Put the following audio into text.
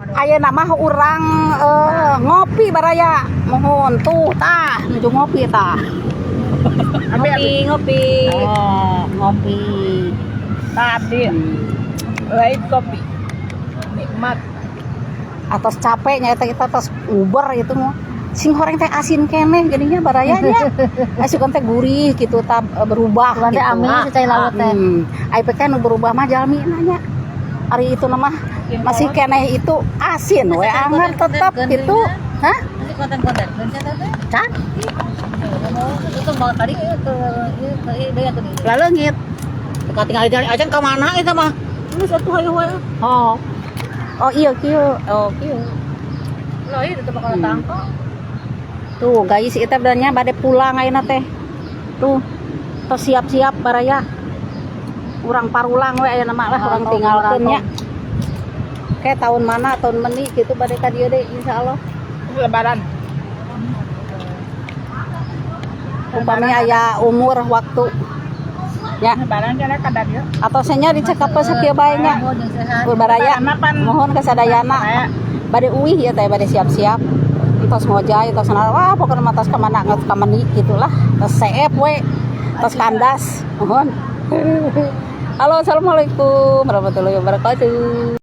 Ayeuna mah urang ngopi, baraya. Mohon tuh tah, nuju ngopi tah. Ngopi, ngopi. Oh, Ngopi. Tadi lain kopi. Nikmat. Atos capeknya eta, kita tos uber itu mah. Singhoreng teh asin keneh jadinya, baraya nya. Asukan teh gurih gitu tah, berubah Cuman teh gitu. amis cai laut teh. Ai PK nu berubah mah jalmi nanya. Ari itu nama masih keneh itu asin we anger tetep gitu. Hah? Nanti konten-konten. Teh. Can? Itu mau tadi ke ieu tuh. Laleungit. Teka tinggal di aja ka mana eta mah? Ini satu hayu wae. Oh. Oh iya kieu. Oh kieu. Lah ieu teh bakal tangkap. Tuh guys, kita benernya bade pulang ayeuna teh. Tuh. Tos siap-siap, baraya. Urang parulang we ayeuna mah lah, urang tinggalkeun nya. Kayak tahun mana, tahun meni gitu bade ka dieu deui, insyaallah. Lebaran. Umpami aya umur waktu ya. Lebaran kana kadar ya. Atau nya dicekap sakieu bae nya. Baraya. Mohon kasadayana. Bade uih ya teh, bade siap-siap. Tos ngojay, tos wah pokoknya mah tos ka mana tos ka meni gitulah. Tos seep we. Tos kandas. Mohon. Halo, assalamualaikum warahmatullahi wabarakatuh.